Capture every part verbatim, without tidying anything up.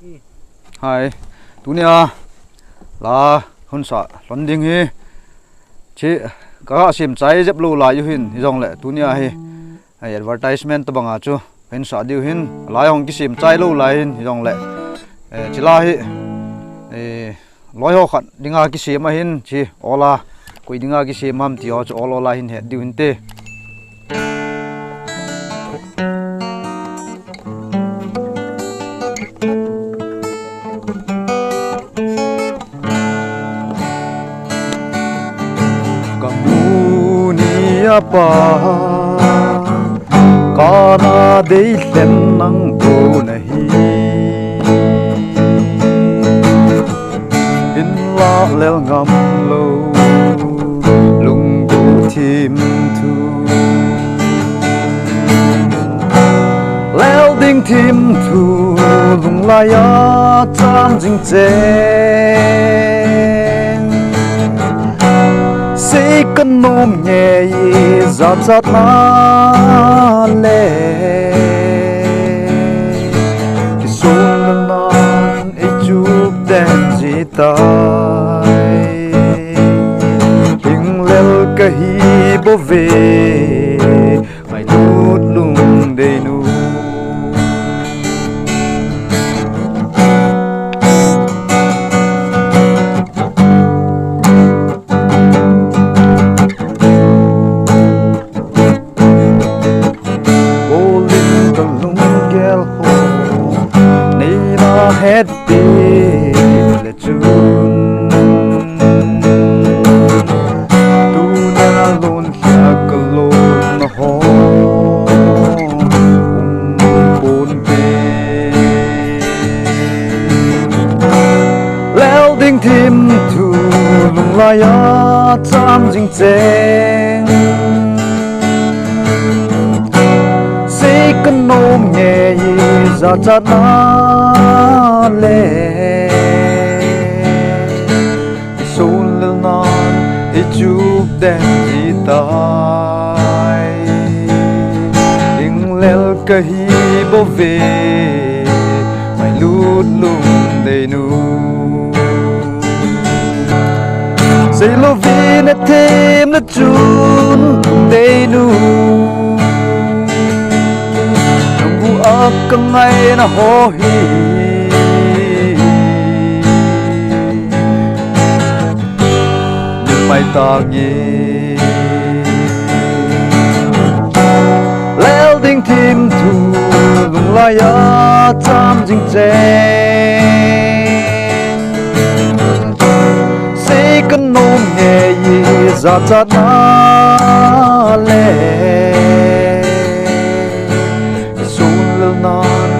Hai, tunia la hunsa lhon ding hi, chi, kasem chai jep lou lai u hin, hijongle tunia hi, eh, advertisement tabanga chu, hunsa diu hin, lai hung kisem chai lou lai hin, hijongle, eh, chi la hi, eh, loi ho khat dinga kisem ahin, chi, ola, koi dinga kisem ham ti ho chu ol ola hin het diu hinte. Ka mu ni a pa, ka na dei lhen nang ko na hi. In la lel ngam lou, lunggu thim thu. Lel ding thim thu, lunglai a cham jing cheng. Sei ka nom nge i jachat na le. Kisun na nan i chup den ji tai. Hing lel ka hi bou ve. Mai lut lung dei nu. Bolin ka lunggel ho, nei na het pi le chun. Tuna lon Kalon na ho, um pon pe. Lel ding thim thu lunglai a cham jing cheng. Sei ka nom nge i jachat na le. Sun lel nan i chup den ji tai. Hing lel ka hi bou ve. Mai lut lung dei nu. Sei lou vi na them na chun dei nu. Nang bu a ka ngai na ho hi. Mai ta nge. Lel ding thim thu lunglai a cham jing cheng. Sei ka nom nge i jachat na le. Sun lel nan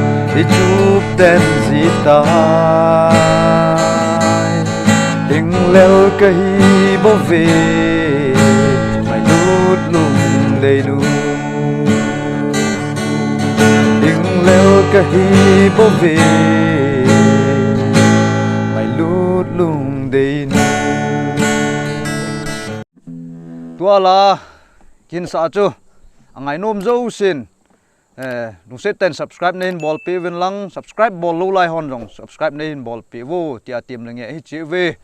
i chup den ji tai. Hing lel ka hi bou ve. Mai lut lung dei nu. Hing lel ka hi bou ve. Mai lut lung dei nu. Tua la, kin sa chu. A ngai nom jousen. Eh, lungset tah in subscribe nei hin bolpeh uvin lang, subscribe bol lou lai hon jong, subscribe nei hin bolpeh uvo, tia tem leng e, hiche uve.